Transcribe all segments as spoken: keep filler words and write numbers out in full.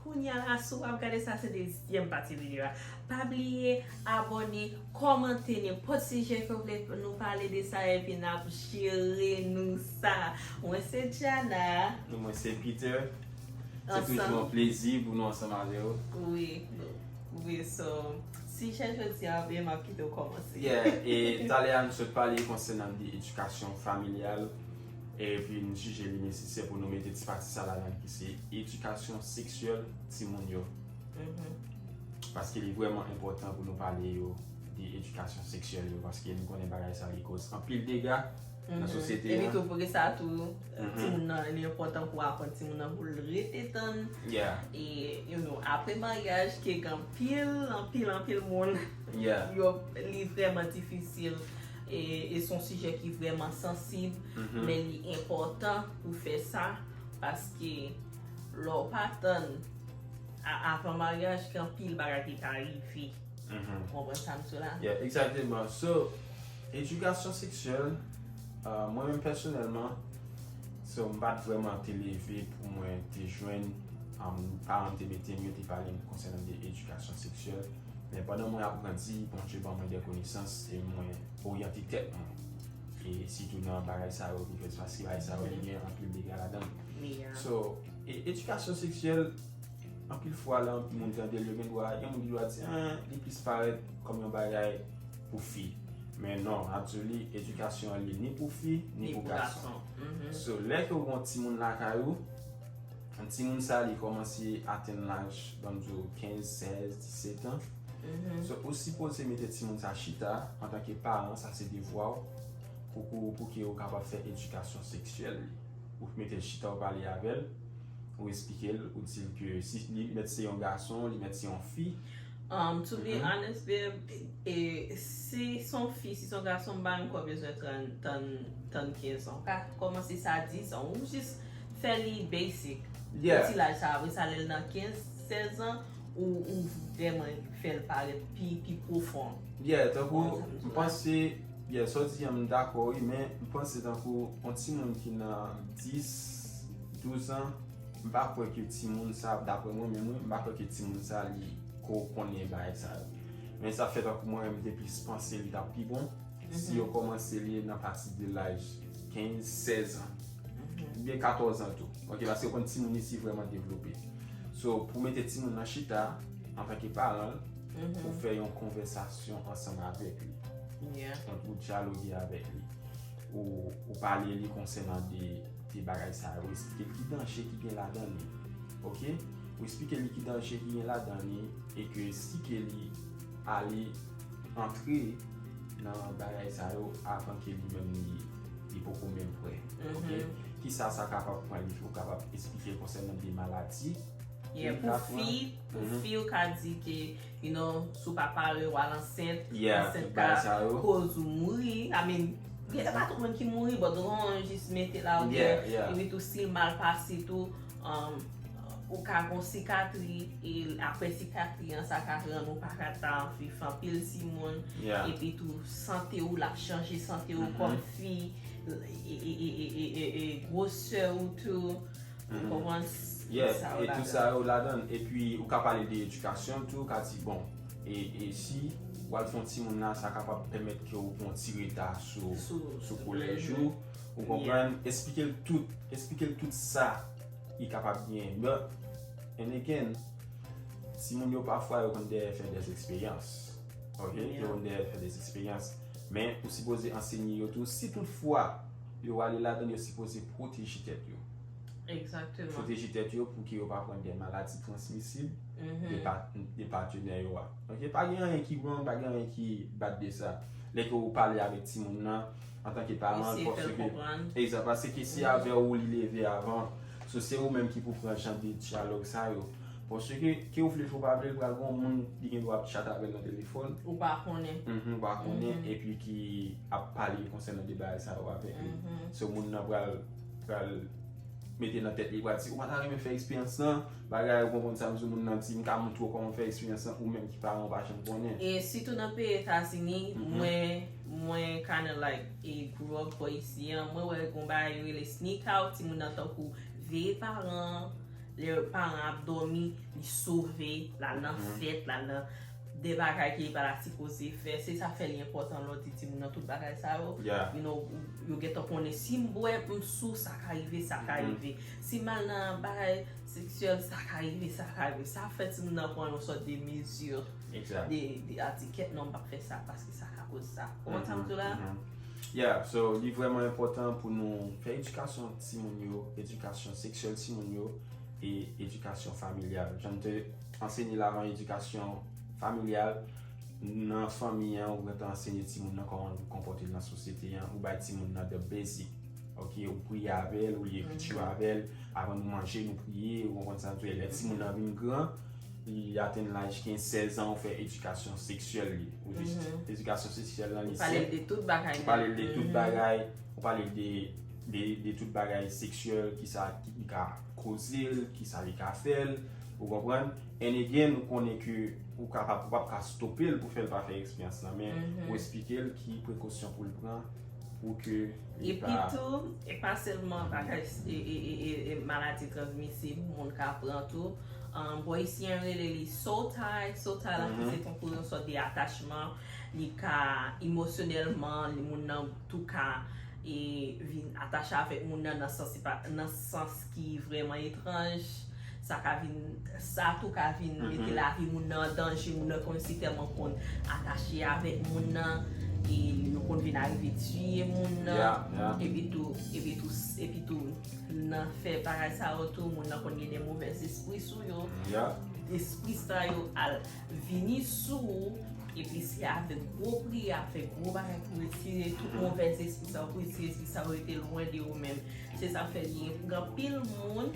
Kounye a la, si w ap gade sa, se dezyèm pati videyo a. Pa bliye abòne, kòmante nenpòt sijè ke w vle nou pale de sa, epi n ap jere nou sa. Mwen se Jana. Mwen se Peter. Se toujou yon plezi pou nou ansanm avè w. Wi, wi, so, sijè jodi a, byen, m ap kite w kòmanse. Yeah, e talè a nou sot pale konsènan de edikasyon familyal, epi nou jije li nesesè pou nou mete ti pati sa ladan ki se edikasyon seksyèl timoun yo. Paske li vrèman enpòtan pou nou pale yo de edikasyon seksyèl yo, paske nou konnen bagay sa li koz anpil dega nan sosyete Epi tou, poukisa tou, timoun nan, li enpòtan pou aprann timoun nan pou l rete tann. Yeah. E, you know, apre maryaj, ke gen anpil, anpil, anpil moun, Yeah. yo, li vrèman difisil. E, e se yon sijè ki vrèman sansib, men li enpòtan pou fè sa, paske lè w pa tann, a- avan maryaj, gen anpil bagay ki ka rive. Ou konprann sa m sou la? Yeah, egzakteman. So, edikasyon seksyèl, uh, mwen menm pèsonèlman, so, m pa t vrèman te leve pou mwen te jwenn, um, paran m te mete m, yo te pale m konsènan de edikasyon seksyèl. Men pandan mwen ap grandi, Bondye ban mwen de konesans e mwen oryante tèt mwen. E sitou nan bagay sa yo, because paske bagay sa yo, li gen anpil dega ladan l. Yeah. So, e, edikasyon seksyèl, anpil fwa, lè anpil moun tande l, yo gen dwa, gen moun ki dwa di, ah, li plis parèt kòm yon bagay pou fi. Men non, actually, edikasyon an li ni pou fi, ni pou gason. So, lè ke w gen yon timoun lakay ou, timoun sa li kòmanse atenn laj, ban m di w, kenz, sèz, disèt an. So, ou sipoze mete timoun sa chita, antanke paran, sa se devwa w, pou, pou, pou ke ou kapab fè edikasyon seksyèl li. Ou mete l chita, ou pale avè l, ou eksplike l, ou di l ke si li mèt se yon gason, li mèt se yon fi. Um, to be honest, babe, e, si se yon fi, si se yon gason, m pa menm kwè bezwen tann, tann, tann kenz an. Ou ka kòmanse sa dis an, ou jis fè li basic. Yeah. Ti laj sa, apre sa, lè l nan kenz, sèz an, ou, ou vrèman fè l parèt pi, pi pwofon. Yeah, tankou, m panse, yeah, sa w di an, m dakò, wi, men m panse tankou yon timoun ki nan dis, douz an, m pa kwè ke timoun sa, daprè mwen menm, wi, m pa kwè ke timoun sa, li ko konnen bagay sa yo. Men sa fè tankou mwen, m te plis panse li t ap pi bon si yo kòmanse li nan pati de laj kenz, sèz an. Oubyen katòz an tou. Ok, paske yo konn timoun isi vrèman devlope. So, pou mete timoun nan chita, antanke paran, pou fè yon konvèsasyon ansanm avèk li. Yeah. Donk, ou dyaloge avèk li. Ou, ou pale li konsènan de, de bagay sa yo. Ou eksplike l ki danje ki gen ladan li. Ok? Ou eksplike li ki danje ki gen ladan li e ke si ke li ale antre nan bagay sa yo avan ke li menm li, li poko menm prè. Ok? Kisa sa kapab pran li, ou kapab eksplike l konsènan de maladi. Yeah, pou fi, pou fi, ou ka di ke, you know, si w pa pare, w al ansent, Yeah, ansent bagay ka sa yo. Koz ou mouri. I mean, gen pa tout moun ki mouri, but ou jis mete la, oubyen, Yeah, yeah. Epi tou, si l mal pase tou, um, ou ka gon sikatri, e apre sikatri an, sa ka rann ou pa ka ta viv anpil timoun, Yeah. Epi tou, sante ou, l ap chanje sante ou Mhm. kòm fi, e, e, e, e, e, e gwosè ou tou, ou Mhm. konprann Yeah, sa e yo tout ladan. Sa yo ladan. Epi, ou ka pale de edikasyon tou, ou ka di, bon, e, e si w al fè yon timoun la, sa kapab pèmèt ke ou pran ti reta sou, Sou- sou sou- kolèj mhm. Ou, ou konprann? Eksplike l tout, eksplike l tout sa li kapab genyen. But, and again, timoun yo pafwa yo konn dèyè fè dèzeksperyans. Ok? Yeah. Yo konn dèyè fè dèzeksperyans. Men, ou sipoze ansenye yo tou, si toutfwa yo ale ladan, yo sipoze pwoteje tèt yo. Egzakteman. Pwoteje tèt yo pou ke yo pa pran de maladi transmisib Mhm. de, pa, de patenè yo a. Ok? Pa gen anyen ki wrong, pa gen anyen ki bad de sa. Lè ke ou pale avèk timoun nan, antanke paran, Eseye fè l paske konprann. Egzak, paske si avè ou li leve avan, so se ou menm ki pou pran jan de dyalòg sa yo. Paske ke ou vle fè ou pa vle, pral gen yon moun li gen dwa ap chat avè l nan telefòn. Ou pa konnen. Mhm, ou pa konnen, Mhm. epi ki ap pale konsènan de bagay sa yo avèk li. Mhm. So moun nan pral, pral mete nan tèt li, pral di, ou pa ta renmen fè eksperyans lan, bagay ou konprann sa m di, moun nan di, m ka montre w kòman fè eksperyans lan, ou menm ki paran ou pa janm konnen. E sitou nan peyi Etazini, Mhm. mwen, mwen kinda like, e grow up bò isi an, mwen wè gon bagay yo rele sneak out, timoun nan tankou veye paran, lè paran ap dòmi, li sove, l al nan fèt, l al nan de bagay ke li pa ta sipoze fè. Se sa k fè li enpòtan lè w di timoun nan tout bagay sa yo. Yeah. You know, yo gentan konnen si m bwè, m sou, sa ka rive, sa ka rive. Si m al nan bagay seksyèl, sa ka rive, sa ka rive. Sa fè timoun nan pran yon sòt de mezi Exact. de, de a di kèt non, m p ap fè sa paske sa ka koz sa. Ou konprann sa m di w la? Yeah, so li vrèman enpòtan pou nou fè edikasyon timoun yo, edikasyon seksyèl timoun yo, e edikasyon familyal. Jan m te ansenye l avan, edikasyon familyal, nan fanmi an, ou gentan ansenye timoun nan kòman l konpòte l nan sosyete an, ou bay timoun nan the basic. Ok, ou priye avè l, ou li ekriti yo avè l, avan nou manje, nou priye, ou konprann sa m di w, lè timoun nan vin gran, li atenn laj kenz, sèz an, ou fè edikasyon seksyèl li. Ou di edikasyon seksyèl lan, li Ou pale l de tout bagay. Ou pale l de tout bagay, ou pale l de, de, de tout bagay seksyèl, ki sa ki li ka koze l, ki sa li ka fè l, ou konprann? And again, ou konnen ke ou kapab, ou p ap ka stope l pou fè l pa fè eksperyans lan, men ou eksplike l ki prekosyon pou l pran pou ke li Epi tou, e pa sèlman bagay e, e, e, e, e maladi transmisib moun ka pran tou. Um, bò isi an rele li soul tie, soul tie la ki se tankou yon sòt de atachman, li ka emosyonèlman, li moun nan tou ka e vin atache avèk moun nan nan sans, nan sans ki vrèman etranj. Sa ka vin, sa tou ka vin mete lavi moun nan an danje, moun nan konn si tèlman konn atache avèk moun nan, e nou konn vin arive tiye moun nan, Yeah, yeah. epi tou, epi tou, epi tou, nan fè bagay sa yo tou, moun nan konn gen de movèz espri sou yo. Yeah. Espri sa yo al vini sou ou, epi se avèk gwo priyè, avèk gwo bagay pou retire tout movèz espri sa yo, pou retire espri sa yo rete lwen de ou menm. Se sa k fè li gen anpil moun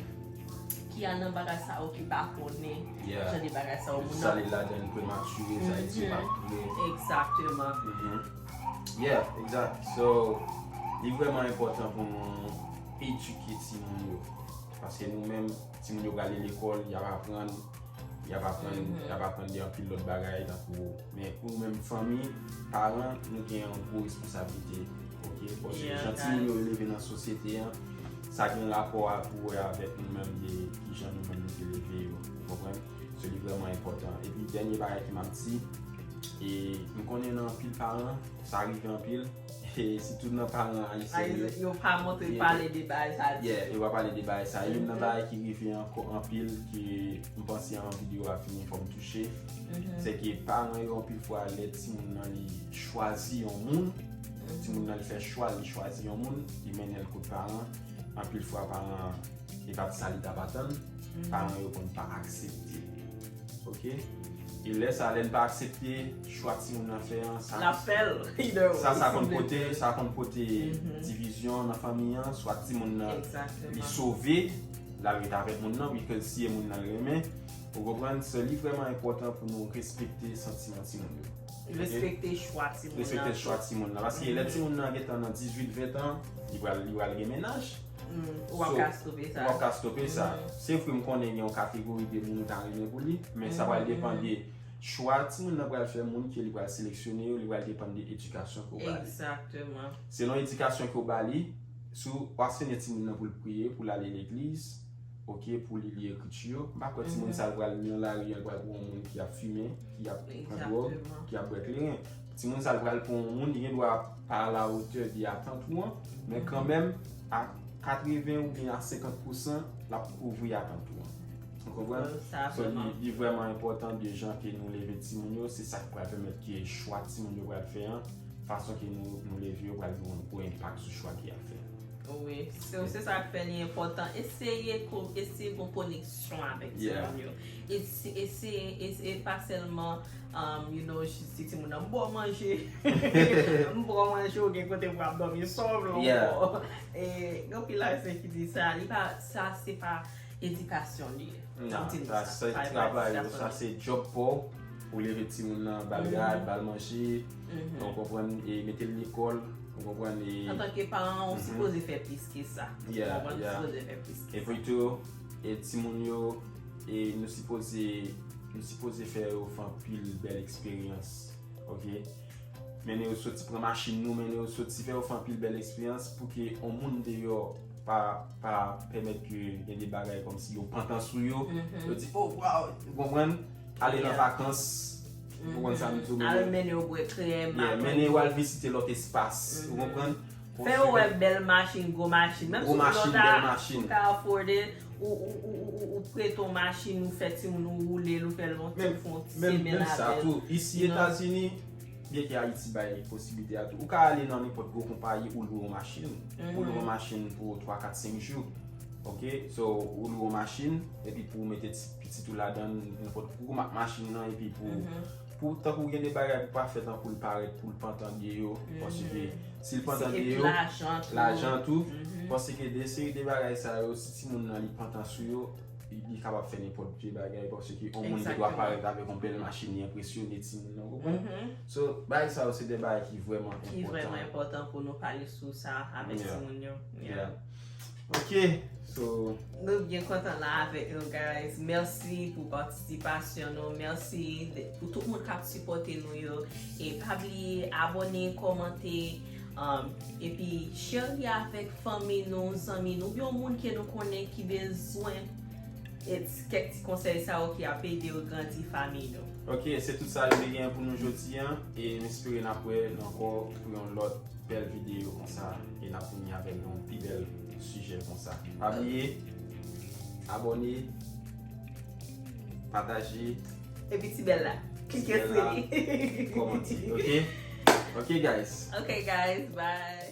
ki al nan bagay sa yo ki pa konnen Yeah. jan de bagay sa yo moun Sa nan. Li ladan l prematire, sa li di pa pre. Egzakteman. Yeah, exact. So, li vrèman enpòtan pou nou edike timoun yo. Paske nou menm, timoun yo prale lekòl, y ap aprann, y ap aprann, y ap aprann de anpil lòt bagay, tankou, men pou nou menm fanmi, paran, nou gen yon gwo responsablite. Ok? Paske Yeah, jan timoun yo leve nan sosyete an, sa gen rapò a pou wè avèk nou menm de kijan nou menm nou te leve yo. Ou konprann? So, li vrèman enpòtan. Epi, dènye bagay ke m ap di, e m konnen nan anpil paran, sa rive anpil, e sitou nan paran ayisyen yo. Yo pa montre pale de bagay sa yo. Yeah, yo pa pale de bagay sa yo. Youn nan bagay ki rive ankò anpil, ke m panse an videyo a fini, fò m touche, se ke paran yo anpil fwa, lè timoun nan li chwazi yon moun, timoun nan li fè chwa, li chwazi yon moun, li mennen l kot paran, anpil fwa paran an, e pa t sa li t ap atann, paran yo konn pa aksepte. Ok? E lè sa, lè n pa aksepte chwa timoun nan fè an, sa, L ap fè l, you know, sa, sa konn sanble. Pote, sa konn pote divizyon nan fanmi an, swa timoun nan, li Egzakteman. Sove, l al ret avèk moun nan, because si e moun nan l renmen, ou konprann, se li vrèman enpòtan pou nou respekte santiman timoun yo. Ok? Respekte chwa timoun nan. Respekte chwa timoun nan. Paske lè timoun nan gentan nan dizuit, ven an, li pral, li pral gen mennaj. Mm, ou ap ka stope sa. Ou ap ka stope sa. Se vre, m konnen gen yon kategori de moun ou ta renmen pou li, men sa pral depann de chwa timoun nan pral fè, moun ke li pral seleksyone yo, li pral depann de edikasyon ke w ba li. Egzakteman. Selon edikasyon ke w ba li, si w ansenye timoun nan pou l priye, pou l ale legliz, ok, pou li li ekriti yo, m pa kwè timoun sa l pral nan lari an, l pral pou yon moun ki ap fimen, ki ap pran dwòg, Egzakteman. Ki ap bwè kleren. Timoun sa l pral pou yon moun, li gen dwa pa alawotè de atant ou an, men kanmenm, a katreven oubyen a senkant pousan, l ap kouvri atant ou an. Ou konprann? Sa So, li, vrèman. Li vrèman enpòtan de jan ke nou leve timoun yo, se sa k pral pèmèt ke chwa timoun yo pral fè an, fason ke nou, nou leve yo pral gen yon gwo enpak sou chwa ke y ap fè. Wi, se, se sa k fè li enpòtan. Eseye ko-, eseye gon koneksyon avèk Yeah. Timoun yo. Eseye, eseye, eseye pa sèlman, um, you know, jis di timoun nan, m ba w manje. M ba w manje, ou gen kote pou ap dòmi sòm, Yeah. ou e gen anpil ayisyen ki di sa, li pa, sa se pa edikasyon li ye. Non, Di nou sa sa, se pa, pa travay ou, edikasyon sa li. Se djòb pa w, ou leve timoun nan, ba l rad, ba l manje, ou konprann, e mete l lekòl, ou konprann, e Antanke paran, ou sipoze fè plis ke sa. Yeah, Ou konprann, ou yeah. sipoze fè plis ke E sa. Pwitou, e timoun yo, e nou sipoze, nou sipoze fè yo fè anpil bèl eksperyans, ok? Mennen yo soti pran machin nou, mennen yo soti fè yo fè anpil bèl eksperyans pou ke yon moun deyò pa, pa pèmèt ke gen de bagay kòmsi yo pantan sou yo. Yo di, oh, wow, ou konprann? Ale nan vakans, ou konprann sa m di w, al mennen yo bwè krèm, yeah, mennen yo al vizite lòt espas, ou konprann? Fè yo wè bèl machin, gwo machin. Menm si ou lòt a, ou ka afford it, ou, ou, ou, ou, ou prete yon machin, ou fè timoun ou woule l, ou fè l monte, ou fè yon ti semèn avè l. Isi Etazini, byen ke Ayiti bay posiblite a tou, ou ka ale nan nenpòt gwo konpayi, ou lwe yon machin. Ou lwe yon machin pou twa, kat, senk jou. Ok, so ou lwe yon machin, epi pou ou mete ti pitit ou ladan, nenpòt, pou ou mak machin nan, epi pou pou tankou gen de bagay pou pa fè tankou l parèt pou l pantan de yo, paske si l pantan de yo, lajan tou, paske de seri de bagay sa yo, si timoun nan li pantan sou yo, li kapab fè nenpòt vye bagay, paske yon moun gen dwa parèt avèk yon bèl machin, li enpresyone timoun nan, ou konprann? So bagay sa yo se de bagay ki vrèman enpòtan. Ki vrèman enpòtan pou nou pale sou sa avèk timoun yo. Ok, so. Nou byen kontan la avèk nou, guys. Mèsi pou patisipasyon nou. Mèsi pou tout moun k ap sipòte nou yo. E pa bliye abòne, kòmante, um, epi share li avèk fanmi nou, zanmi nou, yon moun ke nou konnen ki bezwen kèk ti konsèy sa yo ki ap ede yo grandi fanmi nou. Ok, se tout sa nou te gen pou nou jodi a. E m espere n ap wè ankò pou yon lòt bèl videyo konsa e n ap vini avèk yon pi bèl sijè konsa. Pa bliye abòne, pataje, epi ti bèl la, klike sou li. Kòmante, ok? Ok, guys. Ok, guys, bye.